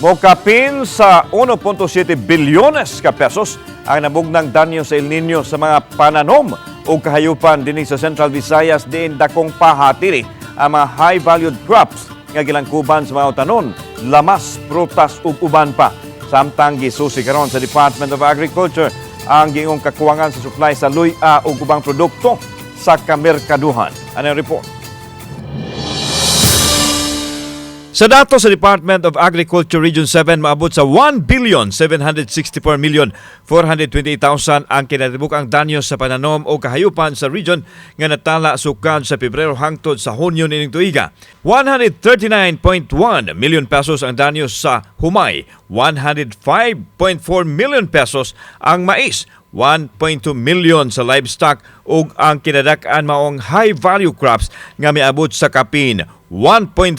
Mokapin sa 1.7 bilyones ka pesos ang nabugnang danyo sa El Nino sa mga pananom o kahayupan dinhi sa Central Visayas, diin dakong pahatiri ang mga high-valued crops nga gilangkuban sa mga utanon, lamas, prutas ug uban pa. Samtang gisusi karon sa Department of Agriculture ang giingong kakuwangan sa supply sa luy-a ug ubang produkto sa kamerkaduhan. Ano ang report? Sa dato sa Department of Agriculture Region 7, maabot sa 1 billion 764 million 428,000 ang kinatibuk-ang danyo sa pananom o kahayupan sa region nga natala sukad sa Pebrero hangtod sa Hunyo nining tuiga. 139.1 million pesos ang danyo sa humay, 105.4 million pesos ang mais, 1.2 million sa livestock ug ang kinadak-an maong high value crops nga miabot sa kapin 1.5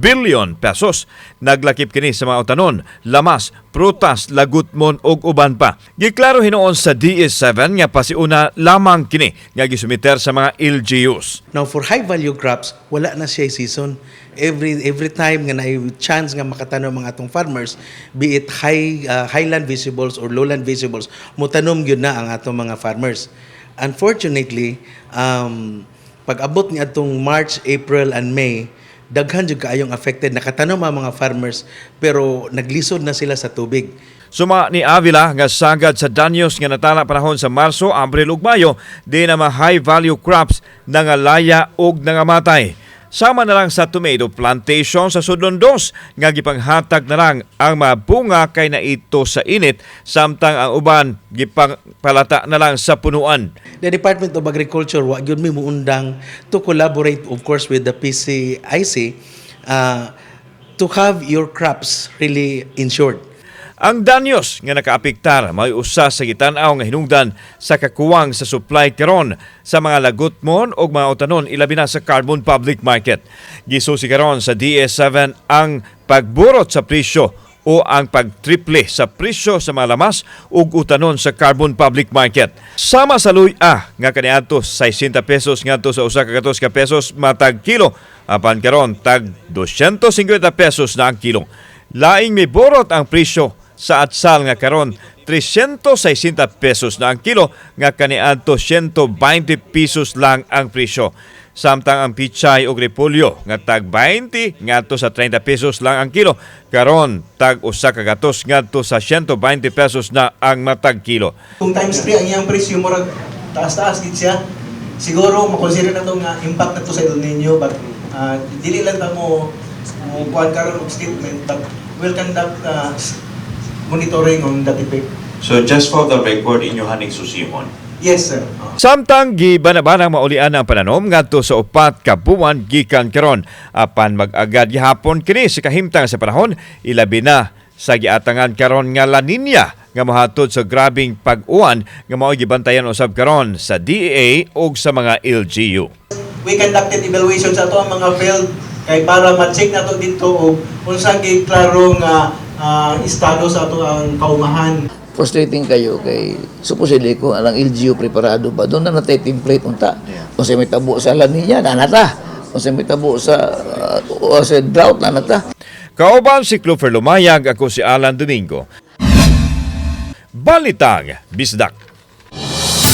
billion pesos. Naglakip kini sa mga utanon, lamas, prutas, lagutmon ug uban pa. Giklaro hinuon sa DS7 nga pasiuna lamang kini nga gisumiter sa mga LGUs. Now for high value crops, wala na siya season. Every time nga naay chance nga makatanom ang atong farmers, be it highland vegetables or lowland vegetables, motanom gyud na ang atong mga farmers. Unfortunately, pag-abot ni atong March, April and May, daghan jud kaayong affected. Nakatanom ang mga farmers pero naglisod na sila sa tubig. Suma ni Avila nga sagad sa danyos nga natala panahon sa Marso, Abril ug Mayo, di na mga high value crops nangalaya ug nangamatay. Sama na lang sa tomato plantation sa Sudlon 2 nga gipanghatag na lang ang mga bunga kay naito sa init, samtang ang uban gipangpalata na lang sa punuan. The Department of Agriculture, wa gyud mi muundang to collaborate, of course, with the PCIC to have your crops really insured. Ang danyos nga nakaapektar may usa sa gitan-aw nga hinungdan sa kakuwang sa supply karon sa mga lagutmon o mga utanon, ilabi na sa Carbon Public Market. Gisusi karon sa DS7 ang pagburot sa presyo o ang pagtriple sa presyo sa mga lamas ug utanon sa Carbon Public Market. Sama sa luy-a nga kaniadto 60 pesos ngadto sa 100 ka pesos matag kilo, apan karon tag 250 pesos na ang kilo. Laing miborot ang presyo sa atsal nga karon 360 pesos na ang kilo nga kaniadto 120 pesos lang ang presyo. Samtang ang pichay ug repolyo nga tag 20 ngadto sa 30 pesos lang ang kilo, karon tag 100 ngadto sa 120 pesos na ang matag kilo. Kung times 3 ang iyang presyo, murag taas-taas gid siya. Siguro makonsider na to nga impact na to sa El Nino, but dili lang ta mo mo kuan karon og statement, but we'll conduct monitoring on that effect. So just for the record, inyo haning susihon? Yes, sir. Samtang gibanabanang maulian ang pananom ngadto sa 4 ka buwan gikan karon, apan mag-agad gihapon kini sa kahimtang sa panahon, ilabi na sa giatangan karon nga La Nina nga mohatod sa grabing pag-uwan nga mao gibantayan usab karon sa DEA ug sa mga LGU. We conducted evaluation sa ato ang mga field kay para ma-check nato dito og unsa gyud klaro nga estado sa ato ang kaumahan. Frustrating kayo kay supposedly kung ang LGU preparado ba doon na natay template unta kung sa may tabo sa La Nina na nata, kung sa may tabo sa drought na nata. Kauban si Clover Lumayag, ako si Alan Domingo. Balitang Bisdak.